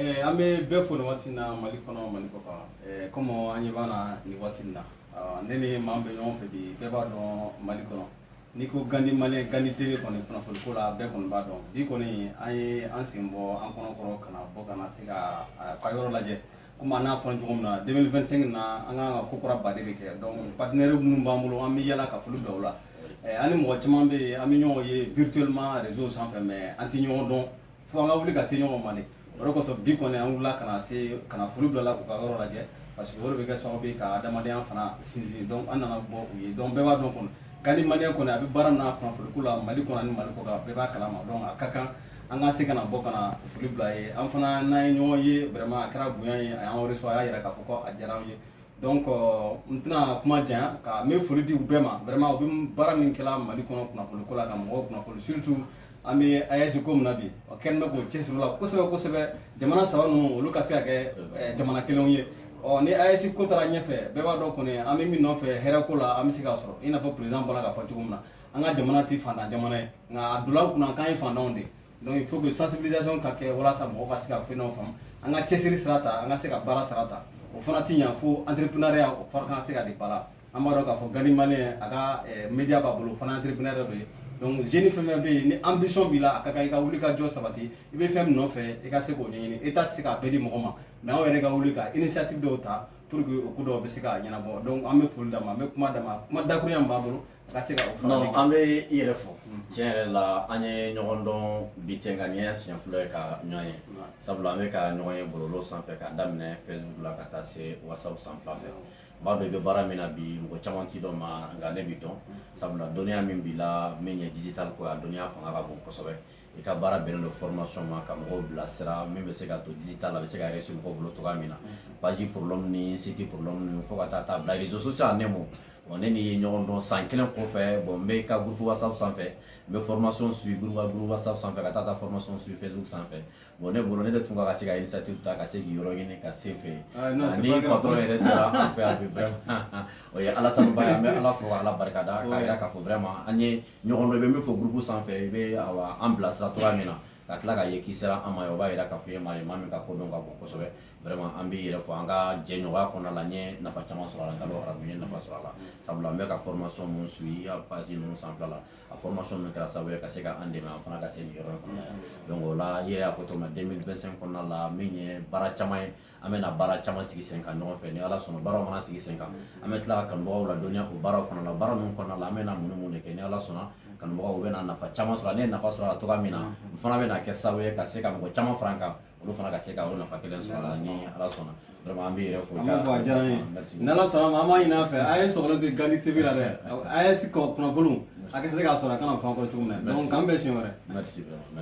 An bɛ bɛɛ fo nin waati in na, Mali kɔnɔ, Mali kɔ kan. Comme an ɲɛ b'an na nin waati in na, ne ni maa min bɛ ɲɔgɔn fɛ bi, bɛɛ b'a dɔn Mali kɔnɔ. N'i ko Gandi Malien, Gandi TV kɔni, kunnafoni ko la, bɛɛ kɔni b'a dɔn. Bi kɔni, an ye an sen bɔ an kɔnɔkɔrɔ ka na bɔ ka na se ka ka yɔrɔ lajɛ. Komi an n'a fɔra cogo min na, 2025 na, an kan ka ko kura baden de kɛ. Donc partenaire minnu b'an bolo, an bɛ yala ka foli bila u la. An ni mɔgɔ caman bɛ yen, an bɛ ɲɔgɔn ye virtuellement réseau sanfɛ, mais an tɛ ɲɔgɔn dɔn fo an ka wuli ka se ɲɔgɔn ma de. O de kosɔn bi kɔni, an wulila ka na se ka na foli bila la k'u ka yɔrɔ lajɛ, parce que o de bɛ kɛ sababu ye ka adamadenya fana sinsin. Donc an nana bɔ u ye. Donc bɛɛ b'a dɔn kɔni, Gandi Malien kɔni, a bɛ baara min na kunnafoni ko la Mali kɔnɔ ani Mali kɔ kan, bɛɛ b'a kalama. Donc a ka kan an ka se ka na bɔ ka na foli bila ye. An fana n'an ye ɲɔgɔn ye, vraiment a kɛra bonya ye, a y'an reçoit, a y'a yira k'a fɔ ko a diyara an ye. Donc n tɛna kuma janya ka n bɛ foli di u bɛɛ ma. Vraiment, u bɛ baara min kɛla Mali kɔnɔ kunnafoni ko la, ka mɔgɔw kunnafoni, surtout an bɛ AES ko min na bi, o kɛlen bɛ k'o cɛsiri la kosɛbɛ kosɛbɛ. Jamana saba ninnu, olu ka se ka kɛ jamana kelenw ye. Ɔ ni AES ko taara ɲɛfɛ, bɛɛ b'a dɔn kɔni, an bɛ min nɔfɛ hɛrɛ ko la, an bɛ se k'a sɔrɔ. I n'a fɔ président bɔra k'a fɔ cogo min na, an ka jamana tɛ fantan jamana ye, nka a donna an kunna k'an ye fantanw de. Donc il faut que sensibilisation ka kɛ walasa mɔgɔw ka se ka fɛn dɔw faamu, an ka cɛsiri sira ta, an ka se ka baara sira ta. O fana ti ɲa fo entrepreneuriat, o fana ka se ka di ba la. An b'a dɔn k'a fɔ Gandi Malien, a ka média b'a bolo, o fana entrepreneur dɔ ye. Donc jeune fɛn fɛn bɛ yen ni ambition b'i la, a ka kan i ka wuli ka jɔ sabati. I bɛ fɛn min nɔfɛ, i ka se k'o ɲɛɲini. État tɛ se k'a bɛɛ di mɔgɔ ma, mais anw yɛrɛ ka wuli ka initiative dɔw ta pour que o ko dɔw bɛ se ka ɲɛnabɔ. Donc an bɛ foli d'a ma, an bɛ kuma d'a ma, kuma dakurunya min b'a bolo, a ka se ka o fana. Non, an bɛ i yɛrɛ fo. Tiɲɛ yɛrɛ la, an ye ɲɔgɔn dɔn bi tɛ, nka nin ye siɲɛ fɔlɔ ye ka ɲɔgɔn ye, sabula an bɛ ka ɲɔgɔn ye bɔlɔlɔ sanfɛ k'a daminɛ Facebook la ka taa se WhatsApp sanfɛla fɛ. N b'a dɔn i bɛ baara min na bi, mɔgɔ caman t'i dɔn ma, nka ne b'i dɔn, sabula dɔnniya min b'i la, min ye digital ko ye, a dɔnniya fanga ka bon kosɛbɛ. I ka baara bɛnnen don formation ma, ka mɔgɔw bilasira min bɛ se ka to digital a bɛ se ka réussir mɔgɔw bolo cogoya min na, page problème ni site problème ni fo ka taa bila réseaux sociaux en un mot. Bon, ne ni ye ɲɔgɔn dɔn san kelen kɔfɛ. Bon, n bɛ ka groupe WhatsApp sanfɛ, n bɛ formation suivi groupe WhatsApp sanfɛ, ka taa formation suivi Facebook sanfɛ. Bon, ne bolo, ne de tun ka se ka initiative ta ka se k'i yɔrɔ ɲini ka se fɛ yen. Ni patron yɛrɛ sera an fɛ yan bi, vraiment o ye Ala tanuba ye. An bɛ Ala fo ka Ala barikada k'a yira k'a fɔ vraiment an ye ɲɔgɔn dɔn. I bɛ min fɔ groupe sanfɛ, i bɛ awa an bilasira cogoya min na, ka tila k'a ye k'i sera an ma ye, o b'a yira k'a fɔ i ye maa ye, maa min ka ko dɔn ka bon kosɛbɛ. Vraiment, an b'i yɛrɛ fɔ. An ka jɛɲɔgɔnya kɔnɔna la, n ye nafa caman sɔrɔ a la. N ka dɔn arabu, n ye nafa sɔrɔ a la, sabula n bɛ ka formation mun suivi a page ninnu sanfɛla la, a formation ninnu kɛra sababu ye ka se ka an dɛmɛ, an fana ka se nin yɔrɔ in fana la. Donc o la, i yɛrɛ y'a fɔ cogo min na, 2025 kɔnɔna la, min ye baara caman ye, an bɛna baara caman sigi sen kan ɲɔgɔn fɛ. Ni Ala sɔnna, baaraw mana sigi sen kan, an bɛ tila ka kanubagaw ladɔnniya o baaraw fana la. Baara ninnu kɔnɔna la, an bɛna mun ni mun de kɛ? Ni Ala sɔnna, kanubagaw bɛna nafa caman sɔrɔ. Ne ye nafa sɔrɔ a la cogoya min na, n fana bɛna kɛ sababu ye ka se ka mɔgɔ caman fara n kan, olu fana ka se ka o nafa kelen sɔrɔ a la, ni Ala sɔnna. Vraiment, an b'i yɛrɛ fo. An b'a fɔ a diyara n ye. Ni Ala sɔnna ma, an b'a ɲini a fɛ, a ye sɔgɔlen tɛ Gandi TV la dɛ. AES kunnafoniw a ka se k'a sɔrɔ, a kana fɔ an kɔ cogo min na. Donc k'an bɛn siɲɛ wɛrɛ. Merci vraiment, merci.